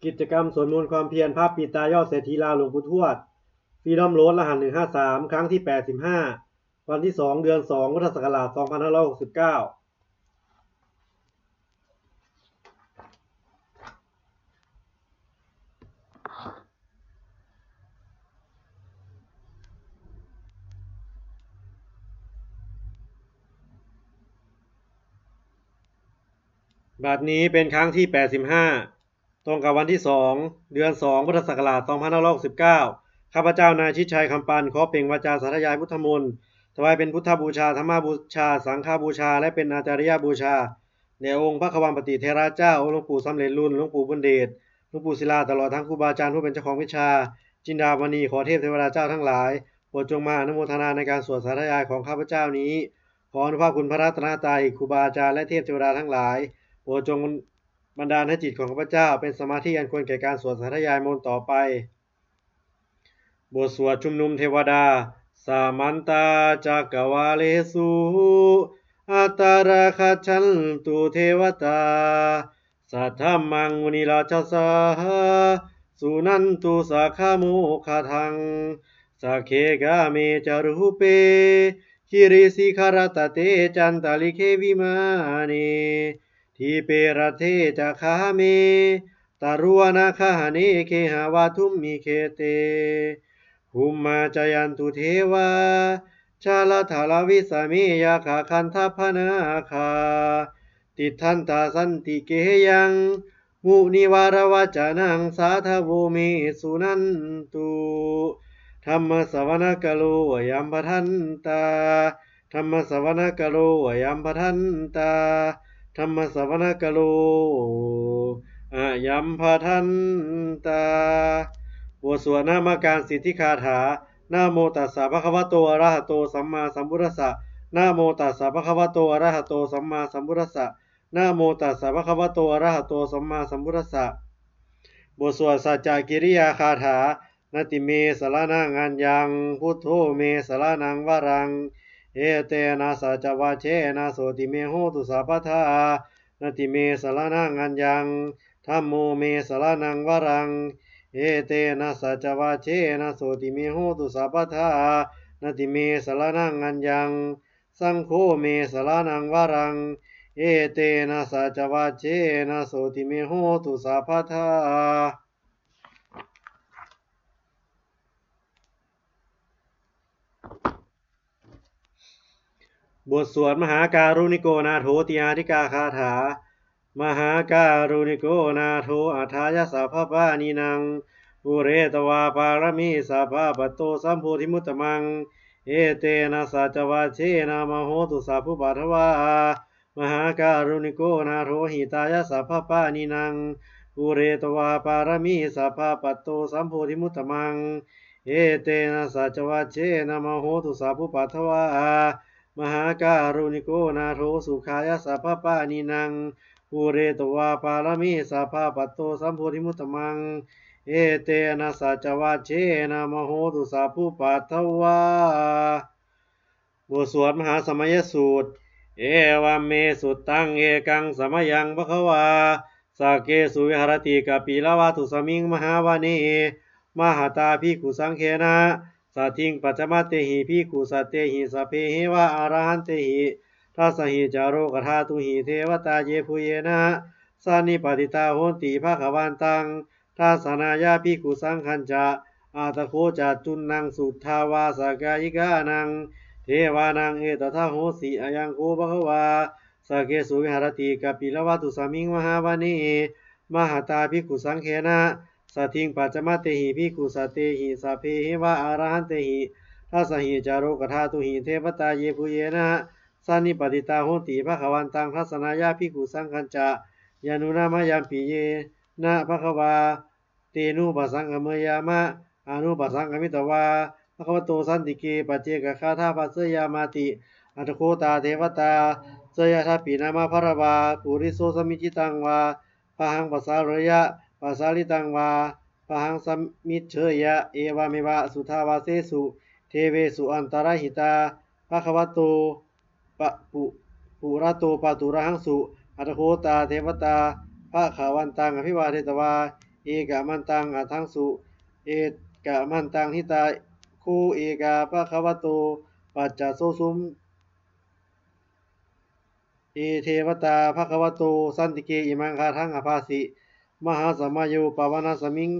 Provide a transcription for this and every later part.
ກິດຈະກຳສວດມົນຄວາມພຽນ ພະປິດຕາຍອດເສດຖີລາວ ຫຼວງປູ່ທວດ ຟຣີດອມໂຣດ ລະຫັດ ໜຶ່ງຫ້າສາມ ຄັ້ງທີ ແປດສິບຫ້າ ວັນທີ ສອງ ເດືອນ ສອງ ພຸດທະສັກກະລາດ ສອງພັນຫ້າຮ້ອຍຫົກສິບເກົ້າ. ບັດນີ້ເປັນຄັ້ງທີ ແປດສິບຫ້າ ຕຣົງກັບວັນທີ ສອງ ເດືອນ ສອງ ພຸດທະສັກກະລາດ ສອງພັນຫ້າຮ້ອຍຫົກສິບເກົ້າ ຂ້າພະເຈົ້າ ນາຍ ຊິດໄຊ ຄຳປັນ ຂໍເປັ່ງວາຈາສາທະຍາຍພຸດທະມົນ ຖວາຍເປັນພຸດທະບູຊາ, ທຳມະບູຊາ, ສັງຄະບູຊາ ແລະ ເປັນອາຈາລິຍະບູຊາ ແດ່ອົງພະຄະວັມປະຕິເຖລະເຈົ້າ, ອົງຫຼວງປູ່ສຳເລັດລຸນ, ຫຼວງປູ່ບຸນເດດ, ຫຼວງປູ່ສິລາ ຕະຫຼອດທັງຄູບາອາຈານຜູ້ເປັນເຈົ້າຂອງວິຊາ, ຈິນດາມະນີ, ຂໍເທບເທວະດາເຈົ້າທັງຫຼາຍ ໂປດຈົ່ງມາອະນຸໂມທະນາໃນການສວດສາທະຍາຍຂອງຂ້າພະເຈົ້ານີ້. ຂໍອະນຸພາບຄຸນພະລັດຕະນະໄຕ, ຄູບາອາຈານ ແລະ ເທບເທວະດາທັງຫຼາຍ ໂປດຈົ່ງບັນດານໃຫ້ຈິດຂອງຂ້າພະເຈົ້າເປັນສະມາທິອັນຄວນແກ່ການສວດສາທະຍາຍມົນຕໍ່ໄປ. ບົດສວດຊຸມນຸມເທວະດາ. Samantā cakkavāḷesu atrāgacchantu devatā, saddhammaṃ munirājassa suṇantu saggamokkhadaṃ. Sagge kāme ca rūpe girisikharataṭe cantalikkhe vimāne, dīpe raṭṭhe ca gāme taruvanagahane gehavatthumhi khette, bhummā cāyantu devā jalathalavisame yakkhagandhabbanāgā, tiṭṭhantā santike yaṃ munivaravacanaṃ sādhavo me suṇantu. Dhammassavanakālo ayambhadantā. Dhammassavanakālo ayambhadantā. Dhammassavanakālo ayambhadantā. ບົດສວດນະມັດການສິດທິຄາຖາ. Namo tassa bhagavato arahato sammāsambuddhassa. Namo tassa bhagavato arahato sammāsambuddhassa. Namo tassa bhagavato arahato sammāsambuddhassa. ບົດສວດສັດຈະກິລິຍາຄາຖາ. Natthi me saraṇaṃ aññaṃ, buddho me saraṇaṃ varaṃ, etena saccavajjena sotthi me hotu sabbadā. Natthi me saraṇaṃ aññaṃ, dhammo me saraṇaṃ varaṃ, etena saccavajjena sotthi me hotu sabbadā. Natthi me saraṇaṃ aññaṃ, saṅgho me saraṇaṃ varaṃ, etena saccavajjena sotthi me hotu sabbadā. ບົດສວດມະຫາກາລຸນິໂກນາໂຖ ຕິອາທິກາຄາຖາ. Mahākāruṇiko nātho atthāya sabbapāṇinaṃ, pūretvā pāramī sabbā patto sambodhimuttamaṃ, etena saccavajjena mā hontu sabbupaddavā. Mahākāruṇiko nātho hitāya sabbapāṇinaṃ, pūretvā pāramī sabbā patto sambodhimuttamaṃ, etena saccavajjena mā hontu sabbupaddavā. Mahākāruṇiko nātho sukhāya sabbapāṇinaṃ, pūretvā pāramī sabbā patto sambodhimuttamaṃ, etena saccavajjena mā hontu sabbupaddavā. ບົດສວດມະຫາສະໄໝຍະສູດ. Evaṃ me sutaṃ. Ekaṃ samayaṃ bhagavā sakkesu viharati kapilavatthusmiṃ mahāvane mahatā bhikkhusaṅghena saddhiṃ pañcamattehi bhikkhusatehi sabbeheva arahantehi. Dasahi ca lokadhātūhi devatā yebhuyyena sannipatitā honti bhagavantaṃ dassanāya bhikkhusaṅghañca. Atha kho catunnaṃ suddhāvāsakāyikānaṃ devānaṃ etadahosi: Ayaṃ kho bhagavā sakkesu viharati kapilavatthusmiṃ mahāvane mahatā bhikkhusaṅghena saddhiṃ pañcamattehi bhikkhusatehi sabbeheva arahantehi. Dasahi ca lokadhātūhi devatā yebhuyyena sannipatitā honti bhagavantaṃ dassanāya bhikkhusaṅghañca. Yannūna mayampi yena bhagavā tenupasaṅkameyyāma, anupasaṅkamitvā bhagavato santike paccekagāthā bhāseyyāmāti. Atha kho tā devatā seyyathāpi nāma balavā puriso sammiñjitaṃ vā bāhaṃ pasāreyya, pasāritaṃ vā bāhaṃ sammiñjeyya, evameva suddhāvāsesu devesu antarahitā bhagavato pa-, pu-, purato pāturahaṃsu. Atha kho tā devatā bhagavantaṃ abhivādetvā ເອກະມັນຕັງ ອະທັງສຸ ເອກະມັນຕັງ ທິຕາໂຄ ເອກາ ພະຄະວະໂຕ ປັດຈະໂຊສຸມ ເອ ເທວະຕາ ພະຄະວະໂຕ ສັນຕິເກ ອິມັງຄາຖາງ ອະພາສິ ມະຫາສະມະໂຍ ປະວະນາສະມິງ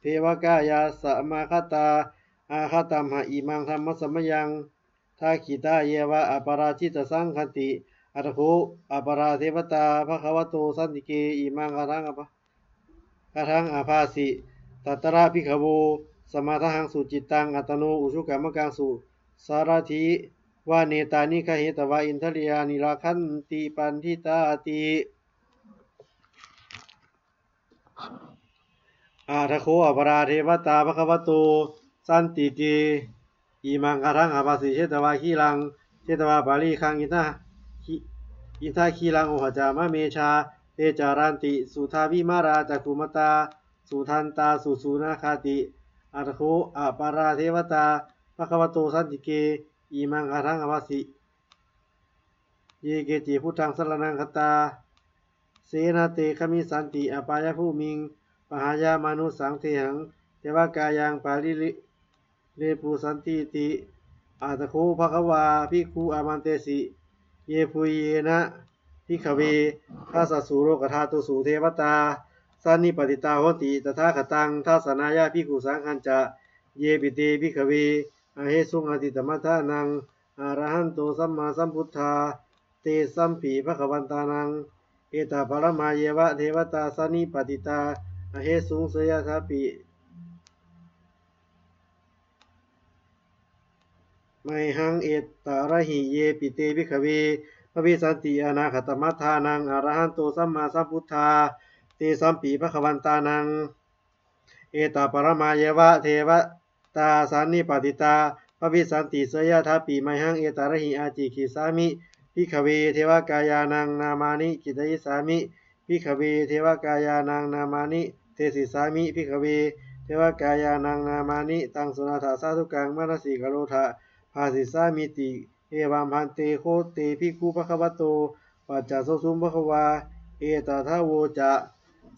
ເທວະກາຍາ ສະມາຄະຕາ ອາຄະຕຳຫະ ອິມັງທຳມະສະມະຍັງ ທັກຂິຕາເຍວະ ອະປະລາຈິດຕະສັງຄັນຕິ ອັດຖະໂຄ ອະປະລາເທວະຕາ ພະຄະວະໂຕ ສັນຕິເກ ອິມັງຄາຖາງ ອະພາ ຄາຖາງ ອາພາສິ ຕະຕະລະ ພິກຂະໂວ ສະມາທະຫັງສຸ ຈິດຕັງ ອັດຕະໂນ ອຸຊຸກຳມະກັງສຸ ສາລະຖີ ວາ ເນຕານິ ຄະເຫຕະວາ ອິນທະລິຍານິ ລັກຂັນຕິ ປັນທິຕາ ອາຕິ ອາທະໂຄ ອະປະລາເທວະຕາ ພະຄະວະໂຕ ສັນຕິເກ ອິມັງຄາຖາງ ອາພາສິ ເຊຕະວາຄີລັງ ເຊຕະວາປາລີຄັງ ອິນທະຄີລັງ ໂອຫະຈາມະເມຊາ ເຕຈາຣັນຕິ ສຸທາວິມາລາ ຈັກຂຸມະຕາ ສຸທັນຕາ ສຸສູນາຄາຕິ ອາທະໂຄ ອະປະລາເທວະຕາ ພະຄະວະໂຕ ສັນຕິເກ ອິມັງຄາຖາງ ອາພາສິ ເຢເກຈິ ພຸດທັງສະລະນັງຄັດຕາ ເສນະເຕ ຄະມິສັນຕິ ອະປາຍະພູມິງ ປະຫາຍາມະນຸດສັງ ເທຫັງ ເທວະກາຍັງ ປາລິເລ ເລປູສັນຕິ ອາຕະໂຄ ພະຄະວາ ພິກຂຸ ອາມັນເຕສິ ເຢ ພູເຢນະ ພິກຂະເວ ທັດສະສຸ ໂລກະທາຕຸສຸ ເທວະຕາ ສັນນິປາຕິຕາ ໂຫນຕິ ຕະຖາຄະຕັງ ທັດສະນາຍະ ພິກຂຸ ສັງຄັນຈະ ເຢປິເຕ ພິກຂະເວ ອະເຫສຸງ ອະຕິຕະມັດຖານັງ ອະລະຫັນໂຕ ສຳມາສຳພຸດທາ ເຕສັມປິ ພະຄະວັນຕານັງ ເອຕາປະລະມາເຍວະ ເທວະຕາ ສັນນິປາຕິຕາ ອະເຫສຸງ ເສຍທາປິ ໄມຫັງ ເອຕາລະຫິ ເຢປິເຕ ພິກຂະເວ ພະວິສັນຕິ ອະນາຄະຕະມັດຖານັງ ອະລະຫັນໂຕ ສຳມາສຳພຸດທາ ເຕສັມປິ ພະຄະວັນຕານັງ ເອຕາປະລະມາເຍວະ ເທວະຕາ ສັນນິປາຕິຕາ ພະວິສັນຕິ ເສຍທາປິ ໄມຫັງ ເອຕາລະຫິ ອາຈິກິສາມິ ພິກຂະເວ ເທວະກາຍານັງ ນາມານິ ກິດຕະຍິສາມິ ພິກຂະເວ ເທວະກາຍານັງ ນາມານິ ເດສິສາມິ ພິກຂະເວ ເທວະກາຍານັງ ນາມານິ ຕັງ ສຸນາຖະ ສາທຸກັງ ມະນະສິກະໂຣຖະ ພາສິສາມິຕິ ເອວັງພັນເຕ ໂຄເຕ ພິກຂຸ ພະຄະວະໂຕ ປັດຈະໂຊສຸມ ພະຄະວາ ເອຕະທະໂວຈະ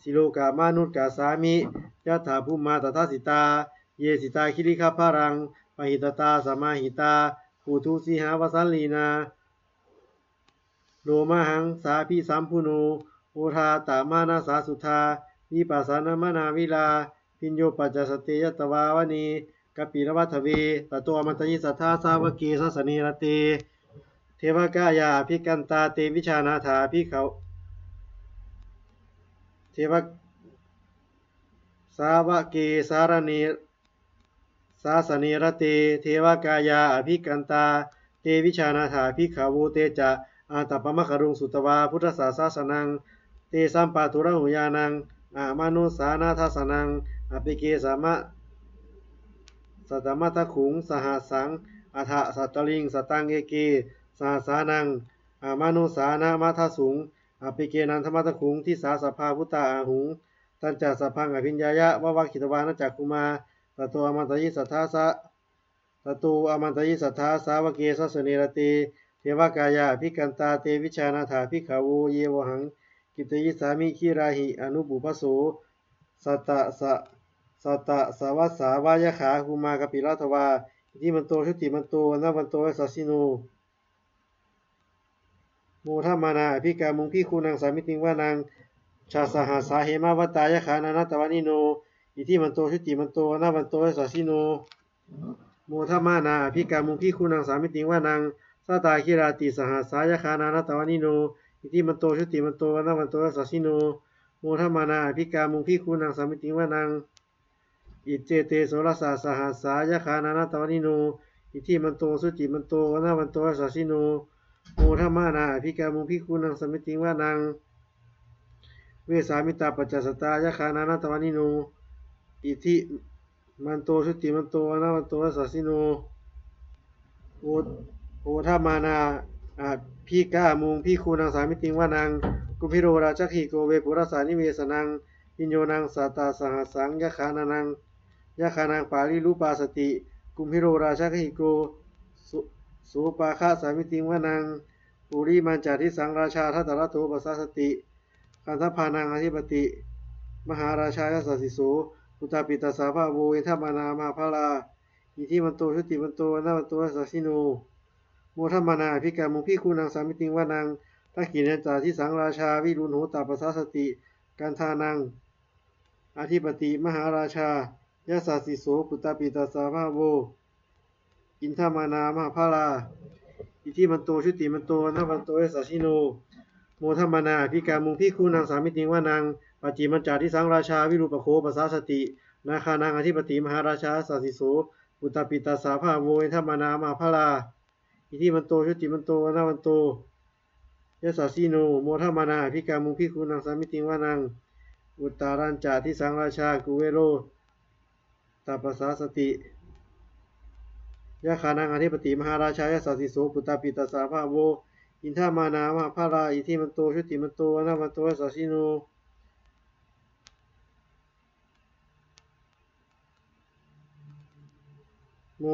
ສິໂລກະມະນຸດກະສາມິ ຍັດຖາພູມມາ ຕະຖາສິຕາ ເຢສິຕາ ຄີລິຄະພາລັງ ປະຫິຕະຕາ ສະມາຫິຕາ ໂພທຸ ສີຫາວະສັນລີນາ ໂລມະຫັງສາພິສຳພຸໂນ ໂອທາຕະມານະສາສຸທາ ວິປັດສະນາມະນາວິລາ ພິນໂຍປັດຈາສະເຕ ຍັດຕະວາວະເນ ກະປິລະວັດທະເວ ຕະໂຕອະມັນຕະຍິສັດທາ ສາວະເກ ສາສະເນ ລະເຕ ເທວະກາຍາ ອະພິກກັນຕາ ເຕວິຊານາຖາ ພິກຂະ ເທວະ ສາວະເກ ສາລະເນ ສາສະເນ ລະເຕ ເທວະກາຍາ ອະພິກກັນຕາ ເຕວິຊານາຖາ ພິກຂະໂວ ເຕຈະ ອາຕະປະມະຄະລຸງ ສຸດຕະວາ ພຸດທະສາສະສະນັງ ເຕສັມປາທຸລະຫູຍານັງ ອະມະນຸດສານາທັດສະນັງ ອະປິເກ ສະມະ ສະຕະມັດທະຂຸງ ສະຫັດສັງ ອັດຖະສັດຕະລິງ ສະຕັງ ເອເກ ສະຫັດສານັງ ອະມະນຸດສານະມັດທະສຸງ ອະປິເກ ນັນທະມັດທະຂຸງ ທິສາ ສັບພາພຸດທາ ອາຫຸງ ຕັນຈະ ສັບພັງ ອະພິນຍາຍະ ວະວະກິດຕະວານະຈັກຂຸມາ ຕະໂຕອະມັນຕະຍິສັດທາ ສາ ຕະໂຕອະມັນຕະຍິສັດທາ ສາວະເກ ສາສະເນ ລະເຕ ເທວະກາຍາ ອະພິກກັນຕາ ເຕວິຊານາຖາ ພິກຂະໂວ ເຍໂວຫັງ ກິດຕະຍິສາມິ ຄີລາຫິ ອະນຸປຸບປະໂສ ສັດຕະສະ ສັດຕະສະວັດສາວາ ຍະຂາ ຄຸມາ ກະປິລະທະວາ ອິທິມັນໂຕ ຊຸຕິມັນໂຕ ວັນນະວັນໂຕ ຍະສາສິໂນ ໂມທະມານາ ອະພິກາມຸງ ພິກຂຸນັງ ສາມິຕິງ ວະນັງ ຊະສະຫັດສາ ເຫມະວັດຕາ ຍະຂາ ນານະຕະວະນິໂນ ອິທິມັນໂຕ ຊຸຕິມັນໂຕ ວັນນະວັນໂຕ ຍະສາສິໂນ ໂມທະມານາ ອະພິກາມຸງ ພິກຂຸນັງ ສາມິຕິງ ວະນັງ ຊະຕາຄີລາຕິສະຫັດສາ ຍະຂາ ນານະຕະວະນິໂນ ອິທິມັນໂຕ ຊຸຕິມັນໂຕ ວັນນະວັນໂຕ ຍະສາສິໂນ ໂມທະມານາ ອະພິກາມຸງ ພິກຂຸນັງ ສາມິຕິງ ວະນັງ ອິດເຈເຕ ໂສລະສະສະຫັດສາ ຍະຂາ ນານະຕະວະນິໂນ ອິທິມັນໂຕ ຊຸຕິມັນໂຕ ວັນນະວັນໂຕ ຍະສາສິໂນ ໂມທະມານາ ອະພິກາມຸງ ພິກຂຸນັງ ສາມິຕິງ ວະນັງ ເວສາມິຕາ ປັນຈະສັດຕາ ຍະຂາ ນານະຕະວະນິໂນ ອິທິມັນໂຕ ຊຸຕິມັນໂຕ ວັນນະວັນໂຕ ຍະສາສິໂນ ໂອ ໂອທະມານາ ອະພິກາມຸງ ພິກຂຸນັງ ສາມິຕິງ ວະນັງ ກຸມພິໂລ ຣາຊະຄະຫິໂກ ເວປຸລະສານິເວສະນັງ ພິນໂຍນັງ ສັດຕະສະຫັດສັງ ຍະຂານານັງ ຍະຂານັງ ປາລິຣູປາສະຕິ ກຸມພິໂລ ຣາຊະຄະຫິໂກ ໂສ ໂສປາຄະສາມິຕິງ ວະນັງ ປຸລິມັນຈາທິສັງ ຣາຊາທັດຕະລະໂຕ ປະສາສະຕິ ຄັນທະພານັງ ອະທິປະຕິ ມະຫາລາຊາ ຍະສາສິໂສ ປຸດຕາປິຕາສາພະວະໂວ ອິນທະມານາ ມະຫາພະລາ ອິທິມັນໂຕ ຊຸຕິມັນໂຕ ວັນນະວັນໂຕ ຍະສາສິໂນ ໂມທະມານາ ອະພິກາມຸງ ພິກຂຸນັງ ສາມິຕິງ ວະນັງ ທັກຂິນຍັນຈາ ທິສັງ ລາຊາ ວິລຸນໂຫຕະປະສາສະຕິ ກັນທານັງ ອະທິປະຕິ ມະຫາລາຊາ ຍະສາສິໂສ ປຸດຕາປິຕາສາພະວະໂວ ອິນທະມານາ ມະຫາພະລາ ອິທິມັນໂຕ ຊຸຕິມັນໂຕ ວັນນະວັນໂຕ ຍະສາສິໂນ ໂມທະມານາ ອະພິກາມຸງ ພິກຂຸນັງ ສາມິຕິງ ວະນັງ ປັດຈິມັນຈາ ທິສັງ ລາຊາ ວິຣູປະໂຄ ປະສາສະຕິ ນາຄານັງ ອະທິປະຕິ ມະຫາລາຊາ ຍະສາສິໂສ ປຸດຕາປິຕາສາພະວະໂວ ອິນທະມານາ ມະຫາພະລາ ອິທິມັນໂຕ ຊຸຕິມັນໂຕ ວັນນະວັນໂຕ ຍະສາສິໂນ ໂມທະມານາ ອະພິກາມຸງ ພິກຂຸນັງ ສາມິຕິງ ວະນັງ ອຸດຕາຣັນຈະ ທິສັງ ລາຊາ ກຸເວໂລ ຕະປະສາສະຕິ ຍະຄານັງ ອະທິປະຕິ ມະຫາລາຊາ ຍະສາສິໂສ ປຸດຕາປິຕາສາພະວະໂວ ອິນທະມານາ ມະຫາພະລາ ອິທິມັນໂຕ ຊຸຕິມັນໂຕ ວັນນະວັນໂຕ ຍະສາສິໂນ ໂມ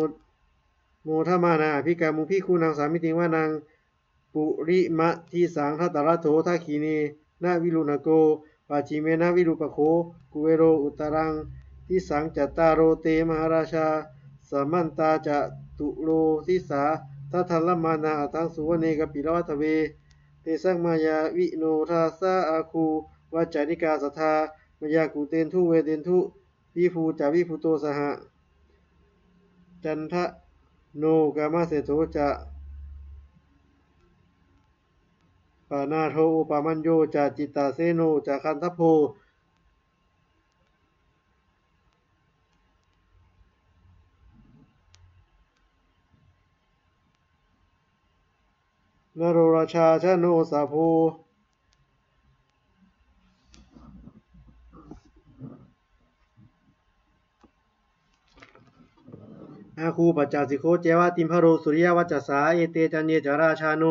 ໂມທະມານາ ອະພິກາມຸງ ພິກຂຸນັງ ສາມິຕິງ ວະນັງ ປຸລິມະທິສັງ ທັດຕະລະໂທ ທັກຂິເນນະ ວິລຸນນະໂກ ປັດຈິເມນະ ວິຣູປະໂຄ ກຸເວໂລ ອຸດຕະລັງ ທິສັງ ຈັດຕາໂຣ ເຕ ມະຫາລາຊາ ສະມັນຕາ ຈະຕຸໂລ ທິສາ ທັດທັນລະມານາ ອັດທັງ ສຸວັນເນ ກະປິລະວັດທະເວ ເຕສັງ ມາຍາວິໂນ ທາສາ ອາຄູ ວັດຈານິກາ ສັດທາ ມາຍາກຸເຕນທຸ ເວເຕນທຸ ວິພູຈະ ວິພູໂຕ ສະຫະ ຈັນທະໂນ ກາມະເສໂຖ ຈະ ປະນາໂທ ໂອປະມັນໂຍ ຈະ ຈິດຕະເສໂນ ຈະ ຄັນທະໂພ ນະໂຣລາຊາ ຊະໂນ ສາໂພ ອາຄູ ປັດຈາສິໂຄ ເຈວະ ຕິມພະໂລ ສຸລິຍະວັດຈະສາ ເອເຕ ຈັນເຍ ຈະ ລາຊາໂນ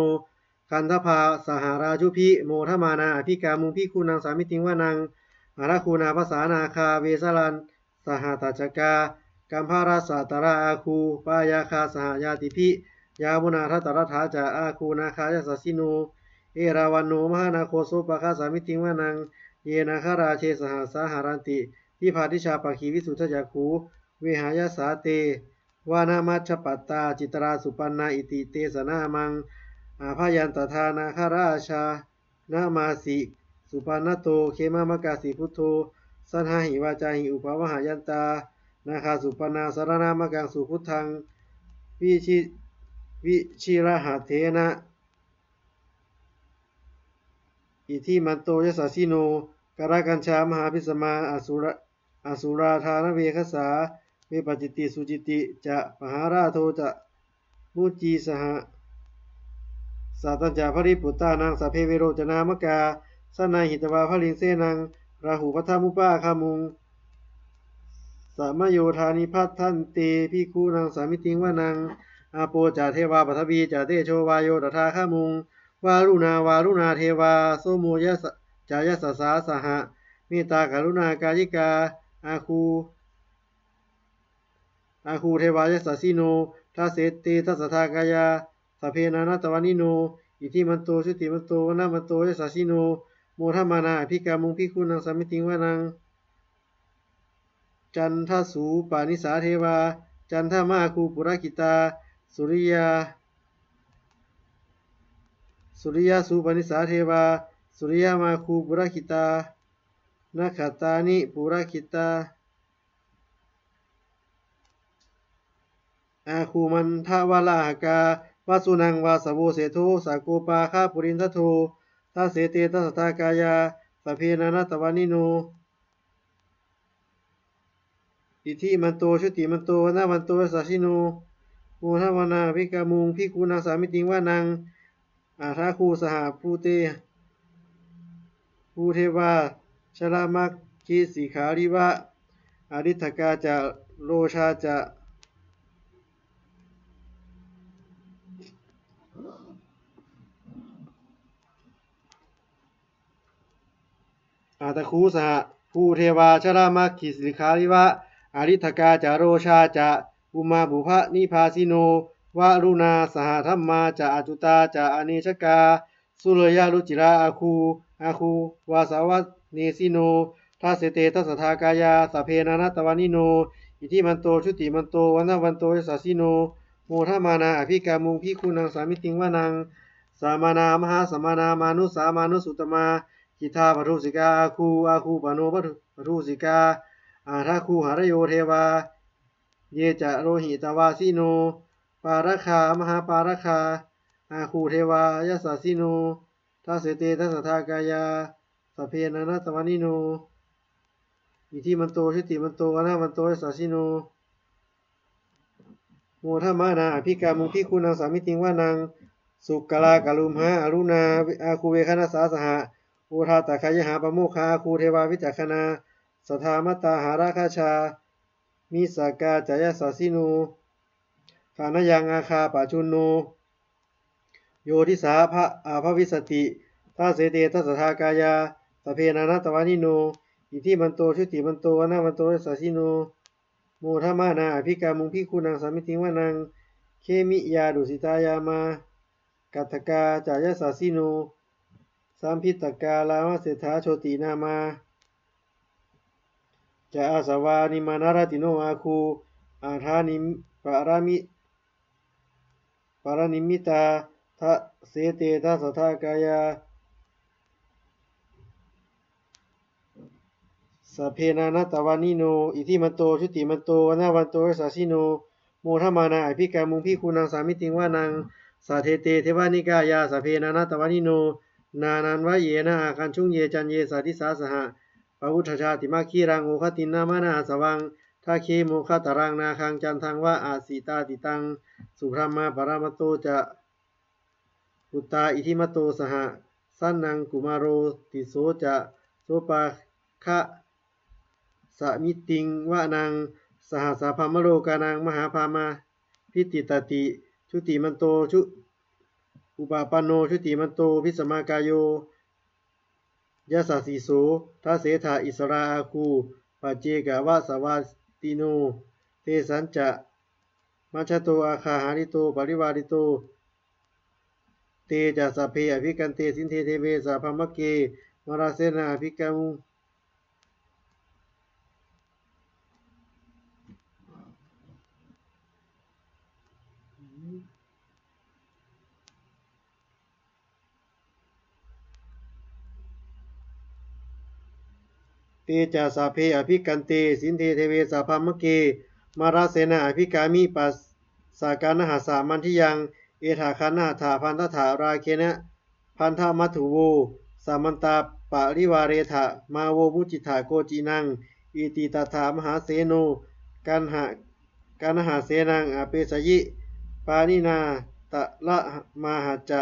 ຄັນທະພາ ສະຫະລາຈຸພິ ໂມທະມານາ ອະພິກາມຸງ ພິກຂຸນັງ ສາມິຕິງ ວະນັງ ອາທັກຂຸນາ ພະສານາຄາ ເວສະລະ ສະຫະຕາຈະກາ ກັມພະລະສະຕະລະ ອາຄູ ປາຍາຄາ ສະຫະຍາຕິພິ ຍາມຸນາ ທັດຕະລະຖາ ຈະ ອາຄູ ນາຄາ ຍະສາສິໂນ ເອລາວັນໂນ ມະຫານາໂຄ ໂສປະຄະ ສາມິຕິງ ວະນັງ ເຍນາຄະລາເທ ສະຫະສາຫະລັນຕິ ທິພາທິຊາ ປັກຂີ ວິສຸດທະຈັກຂູ ເວຫາຍະສາ ເຕ ວະນະມັດຈະປັດຕາ ຈິດຕະລາ ສຸປັນນາ ອິຕິ ເຕສະນາມັງ ອາພະຍັນຕະທາ ນາຄະລາຊາ ນະມາສີ ສຸປັນນະໂຕ ເຂມະມະກາສີ ພຸດໂທ ສັນຫາຫິ ວາຈາຫິ ອຸປະວະຫະຍັນຕາ ນາຄາ ສຸປັນນາ ສະລະນະມະກັງ ສຸພຸດທັງ ວິຊິ ວິຊິລະຫັດເຖນະ ອິທິມັນໂຕ ຍະສາສິໂນ ກາລະກັນຊາ ມະຫາພິດສະມາ ອະສຸລະ ອະສຸລາທານະເວຄະສາ ເວປະຈິດຕິ ສຸຈິດຕິ ຈະ ປະຫາລາໂທ ຈະ ມຸດຈີ ສະຫະ ສາຕັນຈະ ພະລິປຸດຕານັງ ສະເພ ເວໂຣຈະນາມະກາ ສັນນາຫິຕະວາ ພະລິງເສນັງ ລາຫູ ພັດທະມຸປະອາຄາມຸງ ສະມະໂຍທານິ ພັດທັນເຕ ພິກຂຸນັງ ສາມິຕິງ ວະນັງ ອາໂປ ຈະ ເທວາ ປະຖະວີ ຈະ ເຕໂຊ ວາໂຍ ຕະຖາຄາມຸງ ວາລຸນາ ວາລຸນາເທວາ ໂສໂມ ຍະສະ ຈະ ຍະສະສາ ສະຫະ ເມດຕາ ກະລຸນາ ກາຍິກາ ອາຄູ ອາຄູເທວາ ຍະສາສິໂນ ທັດເສເຕ ທັດສະທາກາຍາ ສະເພ ນານະຕະວານິໂນ ອິທິມັນໂຕ ຊຸຕິມັນໂຕ ວັນນະວັນໂຕ ຍະສາສິໂນ ໂມທະມານາ ອະພິກາມຸງ ພິກຂຸນັງ ສາມິຕິງ ວະນັງ ຈັນທະສູປະນິສາເທວາ ຈັນທະມາຄູ ປຸລະກິຕາ ສຸລິຍາ ສຸລິຍະສູປະນິສາເທວາ ສຸລິຍະມາຄູ ປຸລະກິຕາ ນະຂະຕານິ ປຸລະກິຕາ ອາຄູ ມັນທະວະລາຫະກາ ວັດສຸນັງ ວາສະໂວ ເສໂທ ສະໂກປາຄະ ປຸລິນທະໂທ ທັດເສເຕ ທັດສະທາກາຍາ ສະເພ ນານະຕະວານິໂນ ອິທິມັນໂຕ ຊຸຕິມັນໂຕ ວັນນະວັນໂຕ ຍະສາສິໂນ ໂມທະມານາ ອະພິກາມຸງ ພິກຂຸນັງ ສາມິຕິງ ວະນັງ ອາທາຄູ ສະຫະພູເຕ ພູເທວາ ຊະລະມັກຄີ ສິຂາລິວະ ອາລິດຖະກາ ຈະ ໂລຊາ ຈະ ອາຕະຄູ ສະຫະພູເທວາ ຊະລະມັກຂີ ສິຂາລິວະ ອາລິດຖະກາ ຈະ ໂຣຊາ ຈະ ອຸມາບຸພະນິພາສິໂນ ວະລຸນາ ສະຫະທຳມາ ຈະ ອາຈຸຕາ ຈະ ອະເນຊະກາ ສຸລະຍະລຸຈິລາ ອາຄູ ອາຄູ ວາສະວະເນສິໂນ ທາເສເຕ ທັດສະທາກາຍາ ສັບເພ ນານາຕະວານິໂນ ອິທິມັນໂຕ ຈຸຕິມັນໂຕ ວັນນະວັນໂຕ ຢະສະສິໂນ ໂມທະມານາ ອະພິກາມຸງ ພິກຂຸນັງ ສາມິຕິງ ວະນັງ ສະມະນາ ມະຫາສະມະນາ ມານຸສາ ມານຸສຸດຕະມາ ກິດທາ ປະທຸສິກາ ອາຄູ ອາຄູປະໂນ ປະທຸສິກາ ອາທາຄູ ຫະລະໂຍ ເທວາ ເຍຈະ ໂລຫິຕະວາສິໂນ ປາຣະຄາ ມະຫາປາຣະຄາ ອາຄູເທວາ ຍະສະສິໂນ ທາເສເຕ ທັດສະທາກາຍາ ສັບເພ ນານາຕະວານິໂນ ອິທິມັນໂຕ ຈຸຕິມັນໂຕ ວັນນະວັນໂຕ ຍະສະສິໂນ ໂມທະມານາ ອະພິກາມຸງ ພິກຂຸນັງ ສາມິຕິງ ວະນັງ ສຸກກະລາກະລຸມຫາ ອາລຸນາ ອາຄູເວຄະນະສາສະຫະ ໂອທາຕະຄະຍະຫາ ປະໂມຄາ ອາຄູເທວາ ວິຈັກຂະນາ ສະທາມະຕາ ຫາລະຄະຊາ ມິສກາ ຈະ ຍະສະສິໂນ ຄະນະຍັງ ອາຄາ ປະຈຸນໂນ ໂຍທິສາ ພະ ອາພະວິສະຕິ ທາເສເຕ ທັດສະທາກາຍາ ສັບເພ ນານາຕະວານິໂນ ອິທິມັນໂຕ ຈຸຕິມັນໂຕ ວັນນະວັນໂຕ ຍະສະສິໂນ ໂມທະມານາ ອະພິກາມຸງ ພິກຂຸນັງ ສາມິຕິງ ວະນັງ ເຄມິຍາ ດຸສິຕາຍາມາ ກັດຖະກາ ຈະ ຍະສະສິໂນ ສຳພິດຕະກາ ລາມະເສດຖາ ໂຊຕິນາມາ ຈະ ອາສະວານິມານາລາຕິໂນ ອາຄູ ອາທານິມ ປະລະມິ ປະລະນິມມິຕາ ທະເສເຕ ທັດສະທາກາຍາ ສັບເພ ນານາຕະວານິໂນ ອິທິມັນໂຕ ຈຸຕິມັນໂຕ ວັນນະວັນໂຕ ຍະສະສິໂນ ໂມທະມານາ ອະພິກາມຸງ ພິກຂຸນັງ ສາມິຕິງ ວະນັງ ສາເທເຕ ເທວະນິກາຍາ ສັບເພ ນານາຕະວານິໂນ ນານັນວະເຍນະ ອາຄັນຊຸງ ເຍຈັນເຍສາ ດິສາສະຫະ ປະວຸດທະຊາຕິມະຄີລັງ ໂອຄະຕິນນາມະນາອາສະວັງ ທັກເຄ ໂມຄະຕະລັງ ນາຄັງ ຈັນທັງວະ ອາສິຕາຕິຕັງ ສຸບຣະມາ ປະລະມະໂຕ ຈະ ປຸດຕາ ອິທິມັດໂຕ ສະຫະ ສັນນັງ ກຸມາໂຣ ຕິດໂສ ຈະ ໂສປາຄະ ສະມິຕິງ ວະນັງ ສະຫັດສະພາມະໂລການັງ ມະຫາພາມາ ພິຕິຕະຕິ ຈຸຕິມັນໂຕ ຈຸ ອຸປະປັນໂນ ຈຸຕິມັນໂຕ ພິສະມາກາໂຍ ຍະສະສິໂສ ທະເສຖະ ອິດສະລາອາຄູ ປັດເຈກະວະສະວັດຕິໂນ ເຕສັນຈະ ມັດຊະໂຕ ອາຄາຫາລິໂຕ ປະລິວາລິໂຕ ເຕຈະ ສັບເພ ອະພິກັນເຕ ສິນເທ ເທເວ ສະພາມະເກ ມາລະເສນາ ອະພິກາມຸງ ເຕຈະ ສັບເພ ອະພິກັນເຕ ສິນເທ ເທເວ ສະພາມະເກ ມາລະເສນາ ອະພິກາມິ ປັດສະການະຫັດສະ ມັນທິຍັງ ເອຖະຄະນະຫັດຖະ ພັນທະຖະ ຣາເຄນະ ພັນທະມັດຖຸໂວ ສະມັນຕາ ປະລິວາເຣຖະ ມາໂວ ມຸຈິດຖະ ໂກຈິນັງ ອິຕິຕັດຖະ ມະຫາເສໂນ ກັນຫະ ກັນຫະເສນັງ ອະເປສະຍິ ປານິນາ ຕະລະມາຫັດຈະ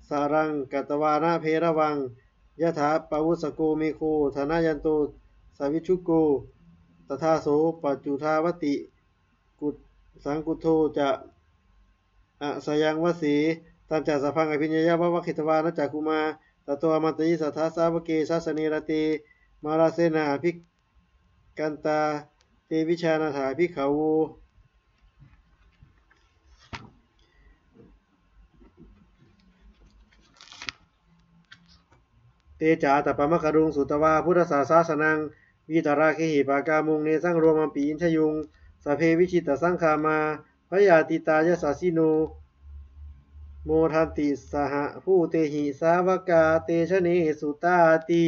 ສະລັງ ກະຕະວານະ ເພລະວັງ ຍະຖາ ປະວຸດສະໂກ ເມໂຄ ທະນະຍັນໂຕ ສະວິຊຸໂກ ຕະທາໂສ ປັດຈຸທາວັດຕິ ກຸດ ສັງຄຸດໂທ ຈະ ອະສະຍັງວະເສ ຕັນຈະ ສະພັງ ອະພິນຍາຍະ ວະວັກຂິດຕະວາ ນະຈັກຂຸມາ ຕະໂຕ ອະມັນຕະຍິ ສັດທະສາວະເກ ສາສະເນ ລະເຕ ມາລະເສນາ ອະພິກັນຕາ ເຕ ວິຊານາຖາ ພິກຂະໂວ ເຕຈະ ອາຕະປະມະກະລຸງ ສຸດຕະວາ ພຸດທະສາສະນັງ ວີຕະຣາເຄຫິ ປະກາມຸງ ເນສັງ ໂຣມະປິ ອິນທະຍຸງ ສະເພ ວິຊິດຕະສັງຄາມາ ພະຍາຕິຕາ ຍະສະສິໂນ ໂມທັນຕິ ສະຫະພູເຕຫິ ສາວະກາ ເຕຊະເນ ສຸຕາຕິ.